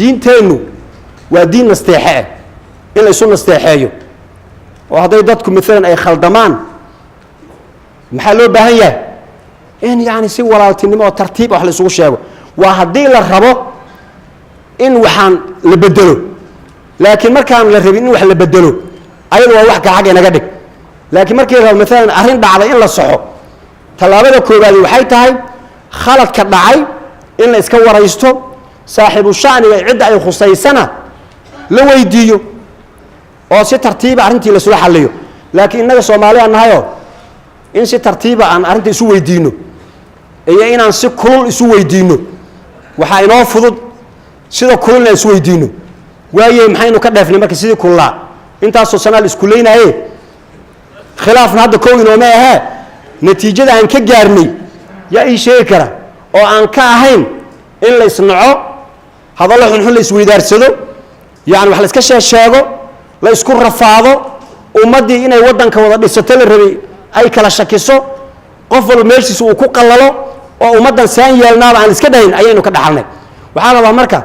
Diinteennu waa diin nasteexe ah, in la isu nasteexeeyo, oo hadday dadku maalan ay khaldamaan, maxaa loo baahan yahay? In yani si walaaltinimo oo tartiib wax la isugu sheego. Waa haddii la rabo in waxaan la bedelo, laakiin markaan la rabin in wax la bedelo, ayada waa wax kale, xagga inaga dhig. Laakiin markii la rabo maalan arrin dhacday in la saxo, tallaabada koowaadi waxay tahay khaladka dhacay in la iska waraysto, saaxiibu shaniga cidda ay khusaysana la weydiiyo, oo si tartiiba arrintii lasula xalliyo. Laakiin innaga Soomaaliya nahayo, in si tartiiba aan arrinta isu weydiino iyo inaan si kulul isu weydiino, waxaa inoo fudud sida kulul inaan isu weydiino. Waaye, maxaynu ka dheefnay marka sidii kululaa? Intaasoo sanaa la isku leynaaye, khilaafna hadda kow inooma ahee. Natiijada aan ka gaarnay yaa ii sheegi kara, oo aan ka ahayn in la isnaco, hadallo xunxun la isweydaarsado, yani wax la iska sheesheego, la isku rafaado, ummaddii inay waddanka wada dhisato la rabay ay kala shakiso, qof walba meeshiisa uu ku qallalo, oo ummaddan saan yeelnaaba aan iska dhahayn ayaynu ka dhaxalnay? Waxaa rabaa marka,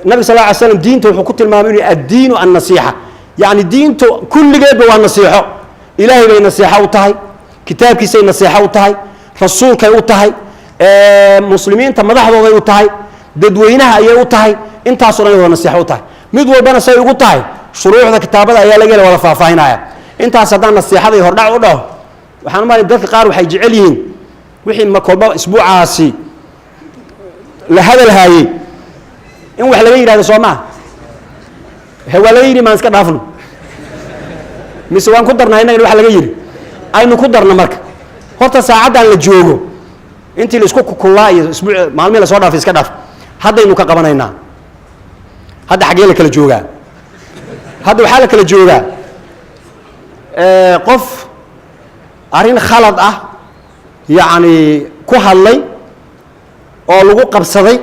nabig sal lla ly slam diinta wuxuu ku tilmaamay inuu addiinu annasiixa, yacni diintu kulligeedba waa nasiixo. Ilaahay bay nasiixo u tahay, kitaabkiisay nasiixo u tahay, rasuulkay u tahay, muslimiinta madaxdooday u tahay, dadweynaha ayay u tahay. Intaaso dhan wada nasiixo u tahay. Mid walbana say ugu tahay shuruucda kitaabada ayaa laga hela, wada faahfaahinaya. Intaas haddaan nasiixada iyo hordhac u dhaho, waxaan u malay dadka qaar waxay jecel yihiin wixii ma kolba isbuucaasi la hadalhaayey in wax laga yidhahdo. Soo maa he? Waa laga yidhi, maan iska dhaafno mise waan ku darnaa? Innagan wax laga yidhi aynu ku darno. Marka horta saacaddan la joogo, intii la isku kukullaa iyo isbuuc maalmihii lasoo dhaafay iska dhaaf, haddaynu ka qabanaynaa. Hadda xaggee la kala joogaa? Hadda waxaa la kala joogaa qof arrin khalad ah yacni ku hadlay oo lagu qabsaday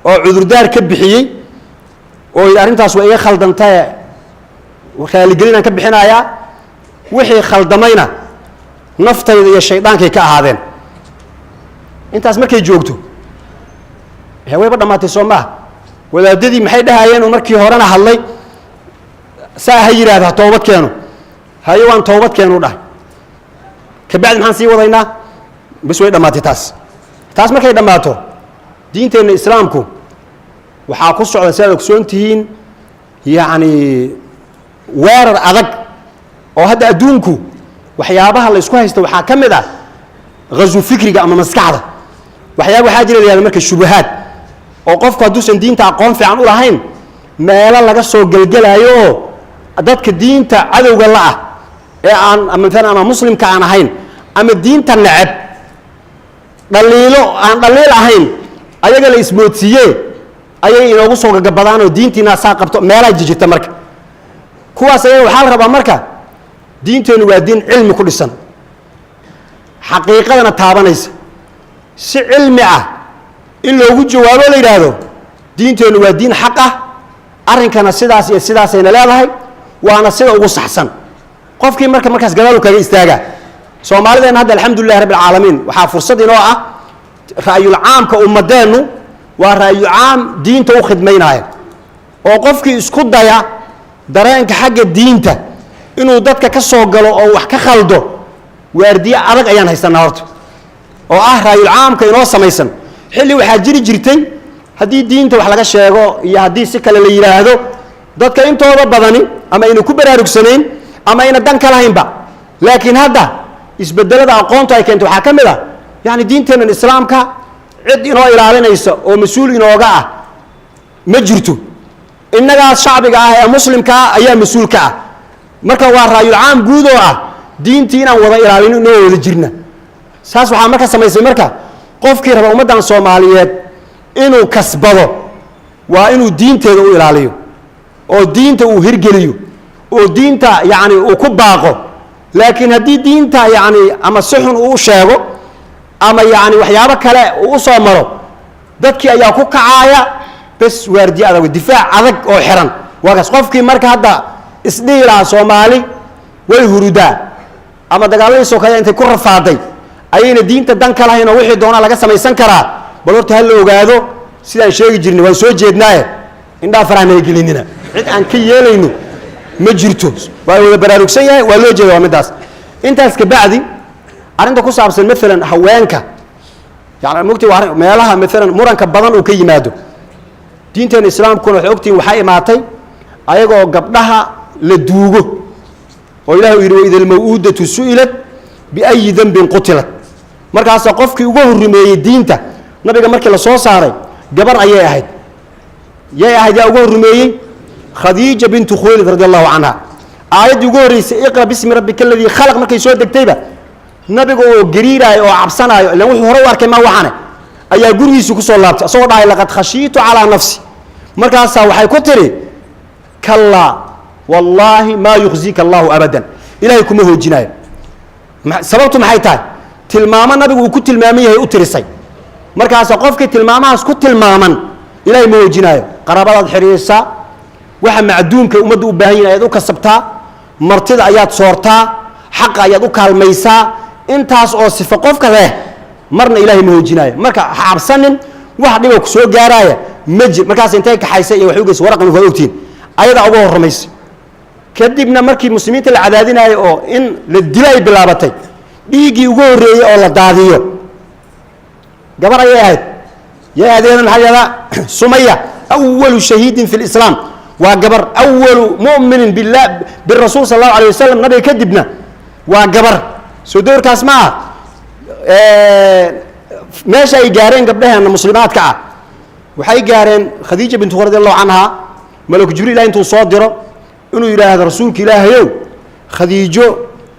oo cudurdaar ka bixiyey oo yidhi, "Arrintaas waa iga khaldantae, raaligelinaan ka bixinayaa, wixii khaldamayna naftayda iyo shaydaankay ka ahaadeen." Intaas markay joogto, he, wayba dhammaatay, soo maaha? Wadaadadii maxay dhahayeen? Oo markii horena hadlay, saa ha yidhahda, ha toobad keeno. Haye, waan toobad keenu dhahay. Kabacdi maxaan sii wadaynaa? Bas, way dhammaatay taas. Taas markay dhammaato, diinteenna Islaamku waxaa ku socda, si aad ogsoon tihiin, yacni weerar adag oo hadda adduunku waxyaabaha la isku haysta waxaa ka mid ah ghazu fikriga ama maskaxda. Waxyaaba waxaa jira la yihahda marka shubahaad, oo qofku hadduusan diinta aqoon fiican u lahayn, meelo laga soo gelgelaayo oo dadka diinta cadowga la ah ee aan ama maalan ama muslimka aan ahayn ama diinta neceb, dhaliilo aan dhaliil ahayn ayaga la ismoodsiiye ayay inoogu soo gagabadaan, oo diintiina saa qabto meelaa jijirta. Marka kuwaas ayaga waxaa la rabaa marka, diinteennu waa diin cilmi ku dhisan, xaqiiqadana taabanaysa, si cilmi ah in loogu jawaabo, la yidhaahdo diinteennu waa diin xaq ah, arrinkana sidaas iyo sidaasayna leedahay, waana sida ugu saxsan. Qofkii marka markaas gadaalu kaga istaagaa. Soomaalideenna hadda, alxamdu lilahi rabbi alcaalamiin, waxaa fursad inoo ah ra'yul caamka ummadeennu waa ra'yu caam diinta u khidmaynaya, oo qofkii isku daya dareenka xagga diinta inuu dadka ka soo galo oo wax ka khaldo, waardiye adag ayaan haysanaa horta, oo ah raayul caamka inoo samaysan. Xilli waxaa jiri jirtay haddii diinta wax laga sheego iyo haddii si kale la yidhaahdo, dadka intooda badani ama ayna ku baraarugsanayn ama ayna dan ka lahaynba. Laakiin hadda isbedelada aqoontu ay keento waxaa ka mid ah, yani diinteennan Islaamka cid inoo ilaalinaysa oo mas-uul inooga ah ma jirto. Innagaas shacbiga ah ee muslimka ah ayaa mas-uul ka ah. Marka waa raayul caam guud oo ah diintii inaan wada ilaalino, inoo wada jirna. Saas waxaa marka samaysay, marka qofkii raba ummaddan Soomaaliyeed inuu kasbado, waa inuu diinteeda u ilaaliyo oo diinta uu hirgeliyo oo diinta yacni uu ku baaqo. Laakiin haddii diinta yacni ama si xun uu sheego ama yacni waxyaabo kale uu u soo maro, dadkii ayaa ku kacaaya. Bes, waardiye adag, difaac adag oo xiran waa kaas. Qofkii marka hadda isdhihi lahaa Soomaali way hurudaa ama dagaaladii sokeeya intay ku rafaaday ayayna diinta dan ka lahayn oo wixii doonaa laga samaysan karaa, bal horta ha la ogaado. Sidaan sheegi jirnay, waan soo jeednaaye, indhaha faraha naga gelinina. Cid aan ka yeelayno ma jirto. Waa wada baraarugsan yahay, waa loo jeeda, waa middaas. Intaas ka bacdi, arrinta ku saabsan maalan haweenka, yani mogtay, waa meelaha maalan muranka badan uu ka yimaado. Diinteena Islaamkuna waxay ogtihiin, waxaa imaatay ayagoo gabdhaha la duugo, oo Ilahi uu yidhi: "Waida almaw'uudatu su'ilat biayi dembin qutilat." Markaasa qofkii uga horrumeeyey diinta nabiga markii la soo saaray gabar ayay ahayd. Yay ahayd? Yaa uga horrumeeyey? Khadiija bintu Khuwaylid radi Allahu canha. Aayaddii ugu horreysay, "Iqra bismi rabbika aladii khalaq", markay soo degtayba, nabiga oo gariiraayo oo cabsanaayo, ilan wuxuu hore u arkay ma waxane, ayaa gurigiisu kusoo laabtay asagoo dhahay: "Laqad khashiitu calaa nafsi." Markaasaa waxay ku tidhi: "Kallaa wallaahi maa yukhzika Allahu abadan." Ilahay kuma hoojinaayo. Sababtu maxay tahay? Tilmaamo nabigu uu ku tilmaaman yahay u tirisay. Markaasa qofkii tilmaamahaas ku tilmaaman Ilahay ma hoojinaayo. Qaraabadaad xiriirsaa, waxa macduumka ummadda u baahan yihin ayaad u kasabtaa, martida ayaad soortaa, xaqa ayaad u kaalmaysaa. Intaas oo sifo qofka leh marna Ilaahay ma hoojinaayo. Marka ha cabsanin, wax dhiba ku soo gaaraaya ma jir. Markaas intay kaxaysay iyo waxay u geysay waraqan, waad ogtihiin, ayadaa uga horramaysay. Kadibna markii muslimiinta la cadaadinaayo oo in la dilo ay bilaabatay, dhiiggii ugu horreeyey oo la daadiyo gabar ayay ahayd. Yay adeena? Maxaa yahdaa? Sumaya. Awalu shahiidin fi lislaam waa gabar, awalu mu'minin billah birasuul sal Allahu alayh wasalam nabiga kadibna waa gabar. Soo dowrkaas ma ah meesha ay gaareen gabdhaheena muslimaadka ah? Waxay gaareen Khadiija bintu radi Allahu canha, malaku Jibriil Ilahi intuu soo diro inuu yidhaahdo: "Rasuulka Ilaahayow, Khadiijo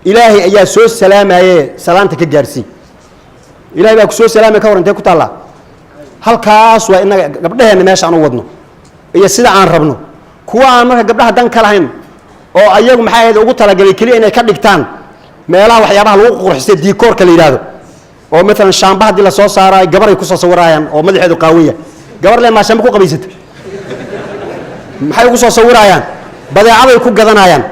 Ilaahay ayaa soo salaamaye, salaanta ka gaarsii." Ilahay baa ku soo salaamaya, ka hor intee ku taallaa? Halkaas waa inaga gabdhaheenna meesha aan u wadno iyo sida aan rabno. Kuwa aan marka gabdhaha dan ka lahayn oo ayagu maxay ahayd ugu talagalay keliya inay ka dhigtaan meelaha waxyaabaha lagu qurxistay, diikoorka la yidhaahdo, oo maalan shaamba haddii lasoo saaraayo gabar ay kusoo sawiraayaan oo madaxeedu qaawan yahay. Gabar le maa shaamba ku qabaysata? Maxay ugu soo sawiraayaan? Badeecaday ku gadanayaan.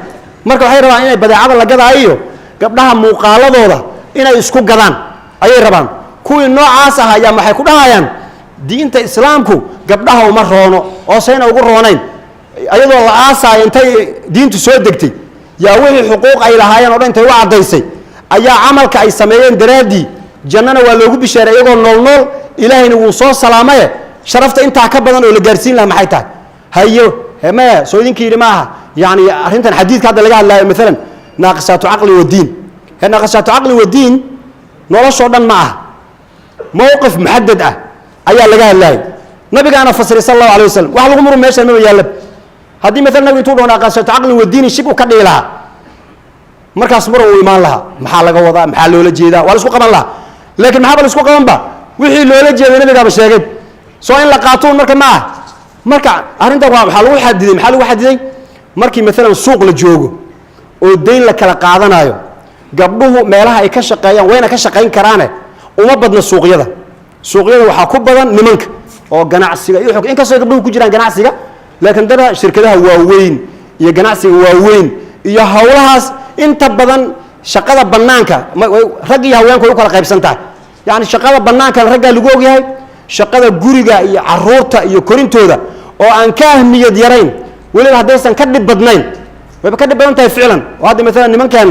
Marka waxay rabaan inay badeecada la gadaayo gabdhaha muuqaaladooda inay isku gadaan ayay rabaan. Kuwii noocaas ah ayaa maxay ku dhahayaan? Diinta Islaamku gabdhaha uma roono. Oo sayna ugu roonayn, ayadoo la aasaayo intay diintu soo degtay, yaa wixii xuquuq ay lahaayeen o dhan intay u caddaysay, ayaa camalka ay sameeyeen daraaddii jannana waa loogu bishaaray iyagoo nool nool, Ilaahayna wuu soo salaamaye. Sharafta intaa ka badan oo la gaarsiin laha maxay tahay? Hayo maya, soo idinkii yidhi ma aha. Yani arrintan xadiidka hadda laga hadlaayo maalan naaqisaatu caqli wa diin, he naaqisaatu caqli wa diin noloshoo dhan ma aha. Mowqif muxadad ah ayaa laga hadlaayay, nabigaana fasiray sal Allahu alay wasalam. Wax lagu muru meeshan maba yaalla. Haddii maalan nabigu intuu dhaho naaqisaatu caqli wa diini shib u ka dhigi lahaa, markaas muran uu imaan lahaa. Maxaa laga wadaa? Maxaa loola jeedaa? Waa la isku qaban lahaa. Laakiin maxaaba la isku qabanba? Wixii loola jeeday nabigaaba sheegay. Soo in la qaatoun marka ma ah. Marka arrintan waa waxaa lagu xadiday. Maxaa lagu xadiday? Markii maalan suuq la joogo oo dayn la kala qaadanayo, gabdhuhu meelaha ay ka shaqeeyaan wayna ka shaqayn karaane, uma badna suuqyada. Suuqyada waxaa ku badan nimanka oo ganacsiga iyo inkastoo gabdhuhu ku jiraan ganacsiga, laakiin dada shirkadaha waaweyn iyo ganacsiga waaweyn iyo howlahaas inta badan shaqada banaanka rag iyo haweenku way u kala qaybsan tahay. Yani shaqada bannaankana raggaa lagu ogyahay, shaqada guriga iyo caruurta iyo korintooda oo aan ka ahmiyad yarayn, weliba haddaysan ka dhib badnayn, wayba ka dhib badan tahay ficlan. Oo hadda maalan nimankan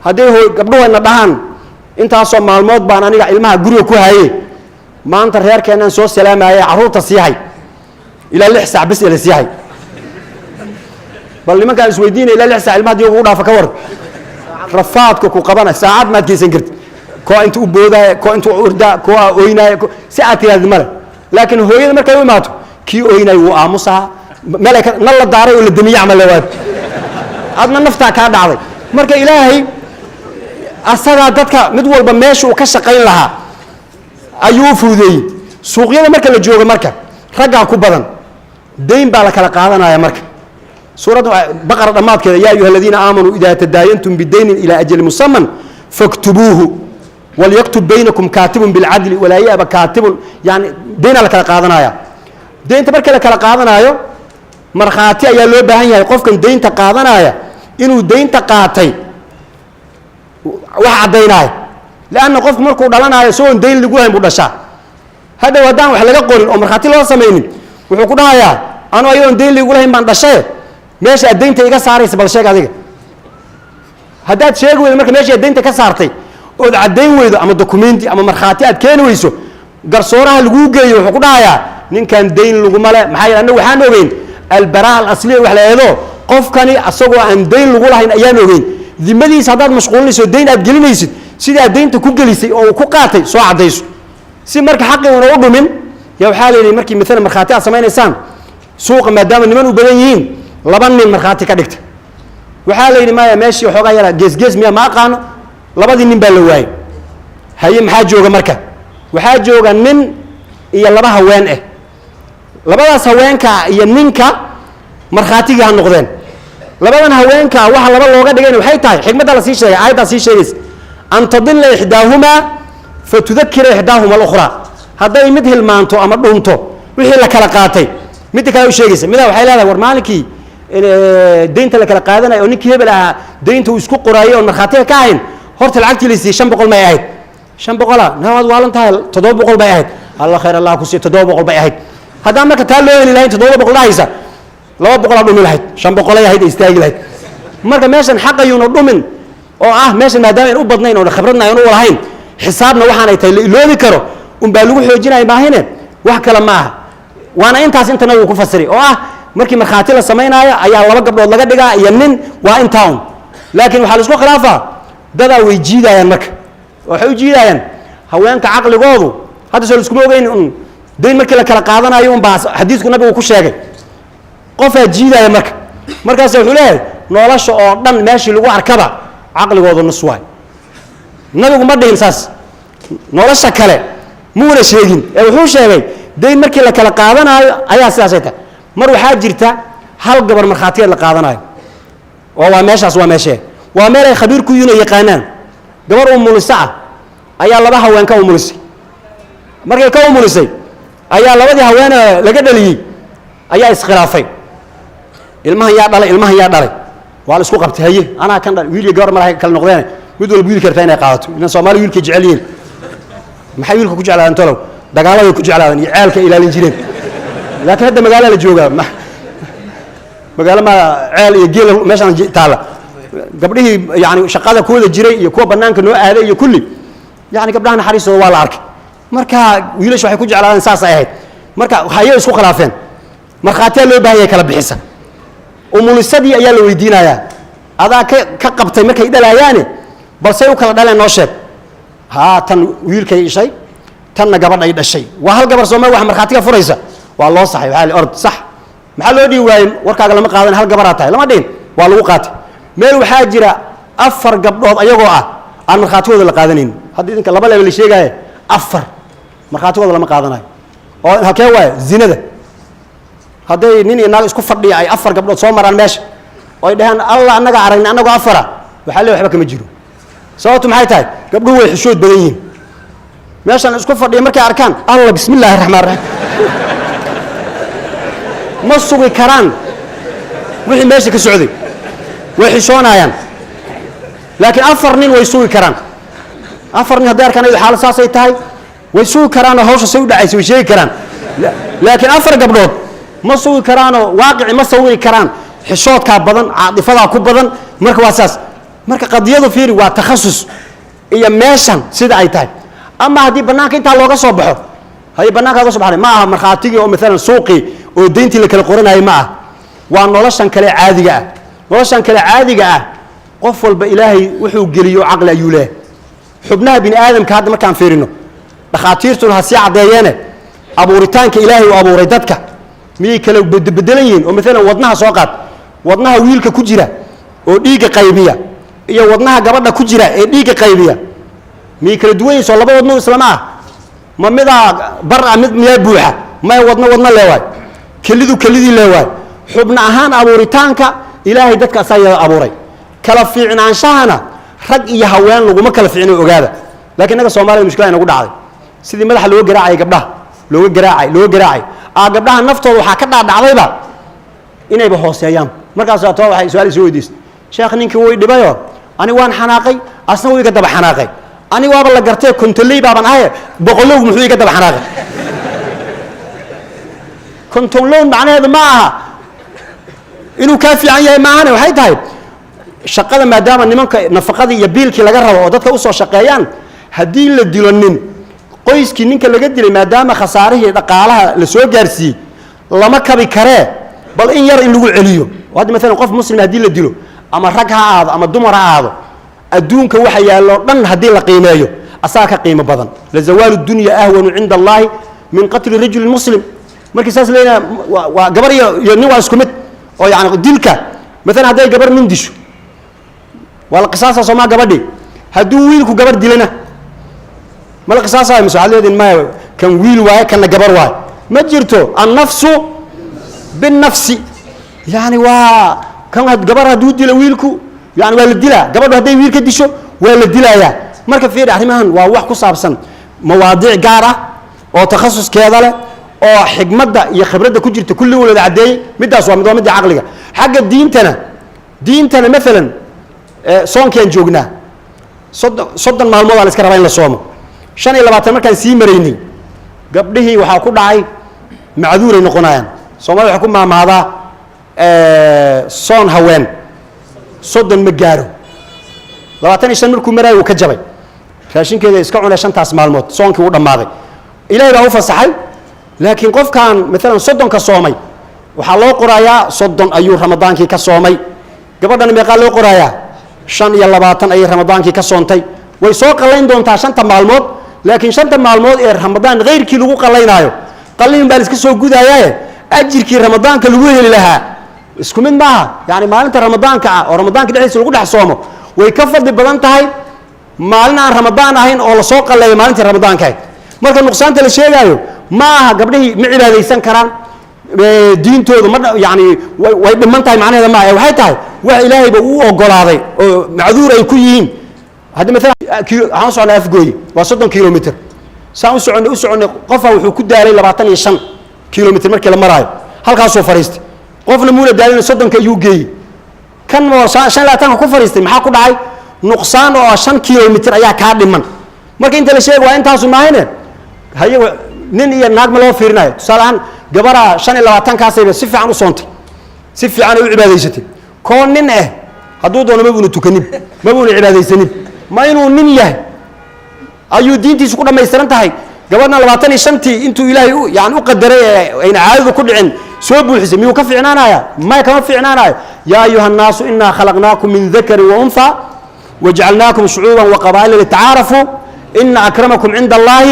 hadday gabdhuhu ayna dhahaan: "Intaasoo maalmood baan aniga ilmaha guriga ku haye, maanta reerkeenaan soo salaamaye, carruurta sii hay ilaa 6 saac bis la sii hay." Bal nimankaan isweydiinaya, ilaa 6 saac ilmaha hadii ugu dhaafa, ka war rafaadka ku qabana? Saacad maad geysan karti. Koo inta u boodaya, koo inta u ordaa, koo aa oynaaya, si aad tirahdid male. Laakiin hooyada markay u imaato, kii oynayo wuu aamusaa, meel ay ka nal la daaray oo la damiye camal le waad adna naftaa kaa dhacday. Marka Ilaahay asagaa dadka mid walba meesha uu ka shaqayn lahaa ayuu u fududeeyey. Suuqyada marka la joogo, marka raggaa ku badan, dayn baa la kala qaadanaya. Marka suuradda Baqara dhammaadkeeda: "Yaa ayuha aladiina aamanuu idaa tadaayantum bidaynin ilaa ajali musaman faktubuuhu walyaktub baynakum kaatibun bilcadli walaa yaba kaatibun." Yani daynaa la kala qaadanaya. Deynta marka la kala qaadanaayo, markhaati ayaa loo baahan yahay. Qofkan deynta qaadanaya inuu deynta qaatay wax caddaynaayo, lianna qofku markuu dhalanaayo isagoon dayn lagu hayn buu dhashaa. Hadhow haddaan wax laga qorin oo markhaati loo samaynin, wuxuu ku dhahayaa, anu ayadoon deyn liigu lahayn baan dhashaye, meesha aad deynta iga saaraysa bal sheeg adiga. Haddaad sheegi weydo marka meesha aad deynta ka saartay ood caddayn weydo ama documenti ama markhaati aad keeni weyso, garsooraha laguu geeyo wuxuu ku dhahayaa, ninkan deyn laguma le. Maxaa yeele, annagu waxaan ogeyn البراءة الأصلية wax la eedo, qofkani asagoo aan deyn lagu lahayn ayaan ogeyn. Dimadiisa haddaad mashquulinayso, deyn aad gelinaysid, sidaa deynta ku gelisay oo uu ku qaatay soo caddayso, si marka xaqii una u dhumin. Ya, waxaa la yidhi, markii maalan markhaati aad samaynaysaan suuqa, maadaama niman u badan yihiin, laba nin markhaati ka dhigta. Waxaa la yidhi, maya, meeshii waxoogaa yara geesgees miya, ma aqaano, labadii nin baa la waayey. Haye, maxaa jooga marka? Waxaa jooga nin iyo laba haween ah. Labadaas haweenka iyo ninka markhaatigii ha noqdeen. Labadan haweenka waxa laba looga dhigayna waxay tahay xikmadda la sii sheegay, aayaddaa sii sheegaysa: أن تضل إحداهما فتذكر إحداهما الأخرى. Hadday mid hilmaanto ama dhunto wixii la kala qaatay, midda kale u sheegaysa. Midaa waxay leedahay, war maalinkii deynta la kala qaadanayo oo ninkii hebel ahaa deynta uu isku qoraayay oon markhaatiga ka ahayn, horta lacagtii la siiyey 500 may ahayd? 500-a nawaad waalan tahay, 700 bay ahayd. Alla khayr allah ku siiyo, 700 bay ahayd. Haddaan marka taa loo heli lahayn 700 dhahaysa, 200-aa dhumi lahayd, 500-ay ahayd ay istaagi lahayd. Marka meeshan xaqayuuna dhumin oo ah meeshan maadaama ayn u badnayn oo khibradna aynu u lahayn, xisaabna waxaanay tahay la iloobi karo unbaa lagu xoojinaya, maahine wax kale ma aha. Waana intaas inta nabigu ku fasiray oo ah markii markhaati la samaynaayo ayaa laba gabdhood laga dhigaa iyo nin, waa intaa un. Laakiin waxaa la isku khilaafaa, dadaa way jiidayaan. Marka waxay u jiidayaan haweenka caqligoodu hadda soo laiskuma ogeyn un dayn markii la kala qaadanayo unbaa xadiisku nabigu ku sheegay. Qofaa jiidaya marka, markaas wuxuu leeyahay, nolosha oo dhan meeshii lagu arkaba caqligoodu nus waay. Nabigu ma dhihin saas, nolosha kale muuna sheegin, ee wuxuu sheegay dayn markii la kala qaadanaayo ayaa sidaasay tahay. Mar waxaa jirta hal gabar markhaatigeed la qaadanayo oo waa meeshaas, waa meeshee? Waa meel ay khabiir ku yihiin oo yaqaanaan. Gabar umuliso ah ayaa laba haween ka umulisay. Markay ka umulisay ayaa labadii haweene laga dhaliyey ayaa iskhilaafay: ilmahan yaa dhalay? Ilmahan yaa dhalay? Waa la isku qabtay. Haye, anaa kan dhalay. Wiil iyo gabar malaha kala noqdeen, mid walba wiilka rabtaa inay qaadato. Ilan Soomaali wiilkay jecel yihiin. Maxay wiilka ku jeclaadeen tolow? Dagaaladay ku jeclaadeen iyo ceelka ilaalin jireen. Laakiin hadda magaala la joogaa, magaalo ma ceel iyo geel meeshaan taalla. Gabdhihii yani shaqada kuwada jiray iyo kuwa banaanka noo aaday iyo kulli, yani gabdhaha naxariistooda waa la arkay. Marka wiilasha waxay ku jeclaadeen saas ay ahayd. Marka hayay isku khilaafeen, markhaatiyaa loo baahan yahay kala bixisa. Umulisadii ayaa la weydiinayaa: adaa ka qabtay markay dhalaayaane, balsay u kala dhaleen noo sheeg. Haa, tan wiilkay ishay, tanna gabadhay dhashay. Waa hal gabar sooma wax markhaatiga furaysa? Waa loo saxay. Waxaa la ord sax, maxaa loo dhihi waayey? Warkaaga lama qaadan, hal gabaraa tahay lama dhihin, waa lagu qaatay. Meel waxaa jira afar gabdhood ayagoo ah aan markhaatigooda la qaadanayn. Hadda idinka laba leba la sheegaaye, afar markhaatigooda lama qaadanayo. Oo halkee waaye? Zinada. Hadday nin iyo naag isku fadhiya ay afar gabdhood soo maraan meesha oo ay dhahaan, "Alla, annaga aragnay annagoo afara," waxaa le waxba kama jiro. Sababtu maxay tahay? Gabdhuhu way xishood badan yihiin. Meeshaan isku fadhiya markay arkaan, "Alla, bismi illaahi raxmaan raxiim," ma sugi karaan wixii meesha ka socday, way xishoonayaan. Laakiin afar nin way sugi karaan. Afar nin hadday arkaan iyado xaalad saasay tahay, way sugi karaanoo hawsha say u dhacaysa way sheegi karaan. Laakiin afar gabdhood ma sugi karaanoo waaqici ma sawiri karaan, xishoodkaa badan, caadifadaa ku badan. Marka waa saas. Marka qadiyadu fiiri, waa takhasus iyo meeshan sida ay tahay. Ama haddii banaanka intaa looga soo baxo, haddii banaanka looga soo baxay, ma aha markhaatigii oo maalan suuqii oo deyntii la kala qoranayay ma ah, waa noloshan kale caadiga ah. Noloshan kale caadiga ah, qof walba Ilaahay wuxuu geliyo caqli ayuu leeyahay. Xubnaha bini aadamka hadda markaan fiirino, dhakhaatiirtuna ha sii caddeeyeene, abuuritaanka Ilaahay uu abuuray dadka miyay kala bedelan yihiin? Oo maalan wadnaha soo qaad, wadnaha wiilka ku jira oo dhiigga qaybiya iyo wadnaha gabadha ku jira ee dhiigga qaybiya miyay kala duwan yihin? Soo laba wadno islama ah? Ma midaa bar ah, mid miyaa buuxa? Maya, wadno wadno leewaay, kelidu kelidii leewaay. Xubno ahaan abuuritaanka Ilaahay dadka asaa abuuray. Kala fiicnaanshahana rag iyo haween laguma kala fiicno, ogaada. Lakiin innaga Soomaalida mushkila inagu dhacday. Sidii madaxa looga garaacay gabdhaha looga garaacay, looga garaacay aa gabdhaha naftooda waxaa ka dhaadhacdayba inayba hooseeyaan. Markaas too waxay su-aal soo weydiistay: "Sheekh, ninkii way dhibayo, ani waan xanaaqay, asna wuu iga daba xanaaqay. Ani waaba la gartay, kontoley baaban ahaye, boqolowgu muxuu iga daba xanaaqay?" Konton lown macnaheedu ma aha inuu kaa fiican yahay, maahane waxay tahay shaqada, maadaama nimanka nafaqadii iyo biilkii laga rabo oo dadka usoo shaqeeyaan, haddii la dilo nin, qoyskii ninka laga dilay, maadaama khasaarihii dhaqaalaha la soo gaarsiiyey lama kabi karee, bal in yar in lagu celiyo. Oo hadda maalan qof muslim haddii la dilo, ama rag ha ahaado ama dumar ha ahaado, adduunka waxa yaalloo dhan haddii la qiimeeyo, asaga ka qiimo badan. لزوال الدنيا أهون عند الله من قتل رجل مسلم. Markii saas leeyahay, waa gabar iyo nin waa isku mid oo yani dilka. Maalan hadday gabar nin disho, waa la qisaasa, soomaa? Gabadhi hadduu wiilku gabar dilana, ma la qisaasayo? Mise waxaad leedihin maya, kan wiil waaye, kanna gabar waaye? Ma jirto. النفس بالنفس. Yani waa kan gabar hadduu dilo wiilku, yani waa la dilaa. Gabadhu hadday wiil ka disho, waa la dilayaa. Marka fiiri, arrimahan waa wax ku saabsan mawaadiic gaar ah oo takhasuskeeda leh oo xigmadda iyo khibradda ku jirta kulli wada caddeeyey. Middaas waa mid, waa midda caqliga. Xagga diintana maalan soonkaan joognaa, 30 maalmood aa la iska rabaa in la soomo. 25 markaan sii maraynay, gabdhihii waxaa ku dhacay macduuray noqonayaan. Soomaalida waxay ku maamaadaa, "Soon haween 30 ma gaaro." 25 markuu maraayo wuu ka jabay. Raashinkeeda iska cunay shantaas maalmood, soonkii wuu dhammaaday, Ilaahay baa u fasaxay. Laakiin qofkan maalan 30-ka soomay, waxaa loo qorayaa 30 ayuu Ramadaankii ka soomay. Gabadhana meeqaa loo qorayaa? 25 ayay Ramadaankii ka soontay. Way soo qallayn doontaa shanta maalmood, laakiin shanta maalmood ee Ramadaan keyrkii lagu qallaynaayo, qalliin baa la iska soo gudayaaye, ajirkii Ramadaanka lagu heli lahaa isku mid maaha. Yani maalinta Ramadaanka ah oo Ramadaanka dhexdiisa lagu dhex soomo way ka fadli badan tahay maalin aan Ramadaan ahayn oo lasoo qalleeyo maalintii Ramadaanka ahayd. Marka nuqsaanta la sheegaayo ma aha gabdhihii ma cibaadaysan karaan, diintoodu ma yani way dhiman tahay macnaheeda maaha. Waxay tahay wax Ilaahayba uu ogolaaday oo macduur ay ku yihiin. Hadda maalan waxaan u socnaa Afgooye, waa 30 kilomitr. Saan u soconnay, u soconnay, qofa wuxuu ku daalay 25 kilomitr markii la maraayo, halkaasuu fadhiistay. Qofna muuna daalin, 30-ka ayuu geeyey. Kan oo 25-ka ku fadhiistay, maxaa ku dhacay? Nuqsaan oo 5 kilomitr ayaa kaa dhiman. Marka inta la sheega waa intaasu maahane, haye, nin iyo naag ma loo fiirinayo. Tusaale ahaan, gabaraa 25-kaasayba si fiican u soontay, si fiican ay u cibaadaysatay. Koo nin eh hadduu doono mabuuna tukanin, mabuuna cibaadaysanin. Ma inuu nin yahay ayuu diintiisu ku dhammaystiran tahay? Gabadhna 25-tii intuu Ilaahay u yani u qadaray ee ayna caadadu ku dhicin soo buuxisay, miyuu ka fiicnaanaya? Maya, kama fiicnaanayo. يا أيها الناس إنا خلقناكم من ذكر وأنثى وجعلناكم شعوبا وقبائل لتعارفوا إن أكرمكم عند الله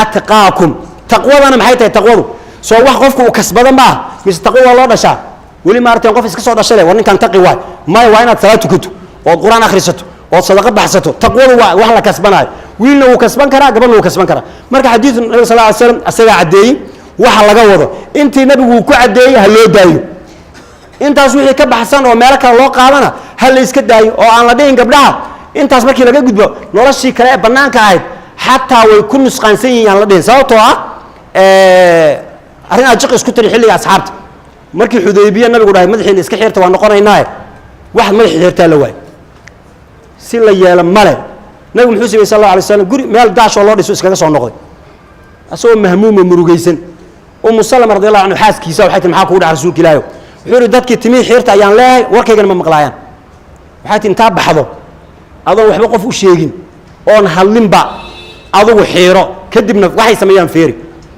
أتقاكم. Taqwadana maxay tahay? Taqwadu soo wax qofku uu kasbada maaha, mise taqwo waa loo dhashaa? Weli maarteen qof iska soo dhashay leh, "War ninkan taqi waay"? Maya, waa inaad salaad tukato ood Qur-aan akhrisato ood sadaqo baxsato. Taqwadu waa wax la kasbanaayo. Wiilna wuu kasban karaa, gabadhna wuu kasban karaa. Marka xadiidu nabiga sal ly slam asagaa caddeeyey waxa laga wado. Intii nabigu uu ku caddeeyey ha loo daayo. Intaas wixii ka baxsan oo meelo kale loo qaadana ha la iska daayo, oo aan la dhihin gabdhaha intaas markii laga gudbo noloshii kale ee bannaanka ahayd xataa way ku nusqaansan yihiin aan la dhihin. Sababtoo ah arrin aad jiq isku tiri, xilliga asxaabta markii Xudaybiya nabigu dhahay, "Madaxiina iska xirta, waa noqonaynaaye," wax madaxii xirtaa la waay, si la yeelo male. Nabigu muxuu sameyey sal allahu alay slam? Guri meel daashoo loo dhiso iskaga soo noqday, asagoo mahmuumo murugaysan. Umu Salama radi allahu canhu xaaskiisa waxay tihi, "Maxaa kugu dhaca, rasuulka Ilaahi?" Wuxuu yihi, "Dadkii timihii xiirta ayaan leeyahay, warkaygana ma maqlaayaan." Waxay tihi, "Intaa baxdo adoon waxba qof u sheegin oon hadlinba, adugu xiiro, kadibna waxay sameeyaan feeri."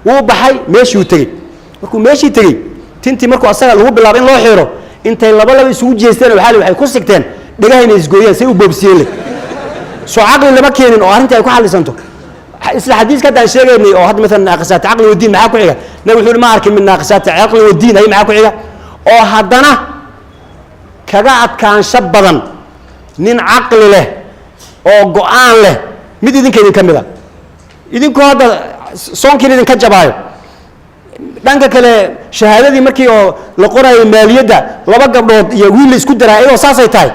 Wuu baxay, meeshuu tegey. Markuu meeshii tegey, tintii markuu asaga lagu bilaabo in loo xiiro, intay laba laba isugu jeesteen, waxaa li waxay ku sigteen dhagaha inay isgooyaan say u boobsiyeen. Leh soo caqli lama keenin oo arrintii ay ku xallisanto. Isla xadiiska hadda aan sheegaynay oo hadda maalan ناقصات عقل ودين, maxaa ku xiga? Nabi wuxuu yihi, "Ma arkin mid ناقصات عقل ودين." Hay, maxaa ku xiga oo haddana kaga adkaansho badan nin caqli leh oo go-aan leh mid idinka idin ka mid a? Idinkoo hadda soonkiina idinka jabaayo, dhanka kale shahaadadii markii oo la qoraayo maaliyadda laba gabdhood iyo wiil la isku daraa, iyadoo saasay tahay,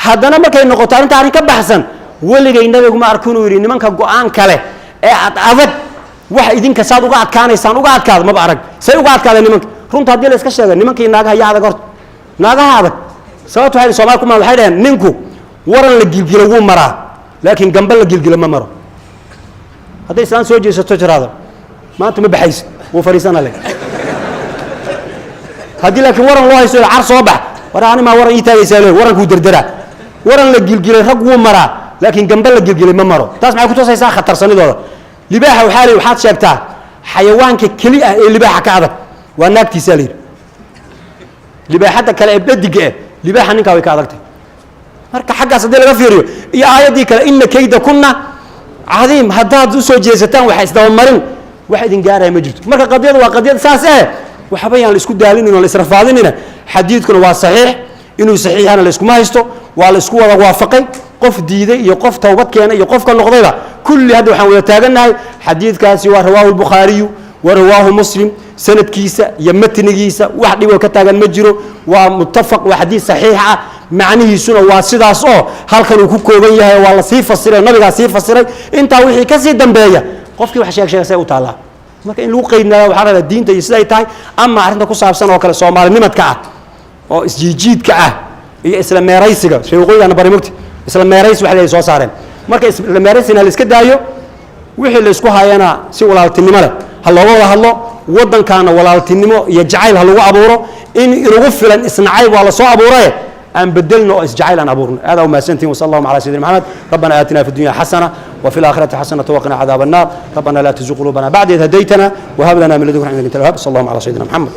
haddana markay noqoto arrinta arrin ka baxsan, weligay nabigu ma arko inuu yidhi nimanka go-aan kale ee ad adag wax idinka saad uga adkaanaysaan uga adkaada. Maba arag say uga adkaadeen nimanka. Runta haddii la iska sheega, nimankii naagaha yaa adag? Horta naagaha adag. Sababta waxay Soomaali kuma waxay dhaheen, "Ninku waran la gilgilo wuu maraa, laakiin gamba la gilgilo ma maro." Hadday islaan soo jeesato, tiraado, "Maanta ma baxaysid," wuu fadhiisana le. Haddii laakiin waran loo haysto, car soo bax, war animaa waran ii taagaysaa le, warankuu derderaa. Waran la gilgilay rag wuu maraa, laakiin gambe la gilgilay ma maro. Taas maxay kutusaysaa? Khatarsanidooda. Libaaxa waxaa la waxaad sheegtaa xayawaanka keli ah ee libaaxa ka adag waa naagtiisaa la yidhi. Libaaxadda kale ee dhadiga eh, libaaxa ninkaa way ka adagtay. Marka xaggaas haddii laga fiiriyo iyo aayaddii kale, ina kayda kunna cadiim, haddaad usoo jeesataan waxa isdabamarin, wax idin gaaraya ma jirto. Marka qadiyadu waa qadiyad saas eh, waxba yaan la isku daalinin oo la israfaadinina. Xadiidkuna waa saxiix, inuu saxiixana la iskuma haysto, waa la isku wada waafaqay. Qof diiday iyo qof towbad keenay iyo qofka noqdayba kulli hadda waxaan wada taagannahay xadiidkaasi waa rawaahu albukhaariyu wa rawaahu Muslim. Sanadkiisa iyo matnigiisa wax dhiboo ka taagan ma jiro, waa muttafaq, waa xadiis saxiix ah. Macnihiisuna waa sidaas oo halkan uu ku kooban yahay, waa la sii fasiray, nabigaa sii fasiray. Intaa wixii ka sii dambeeya qofkii wax sheeg sheega say u taallaa. Marka in lagu qaydnaada waxaa rabaa diinta iyo siday tahay. Ama arrinta ku saabsan oo kale soomaalinimadka ah oo isjiijiidka ah iyo isla meeraysiga, sheeqooyigaana bari mugti isla meeraysi wax lay soo saareen. Marka isla meeraysina la iska daayo, wixii la isku hayana si walaaltinimo leh ha looga wada hadlo. Waddankaana walaaltinimo iyo jacayl ha lagu abuuro. In inagu filan isnacayb waa la soo abuuraye, aan bedelno oo isjacayl aan abuurno. Aad u mahadsantihin. Wasala allahuma ala sayidina Maxamed. Rabbana aatina fi dunya xasana وفي الآخرة حسنة وقنا عذاب النار. ربنا لا تزغ قلوبنا بعد إذ هديتنا وهب لنا من لدنك رحمة إنك أنت الوهاب. صلى الله على سيدنا محمد.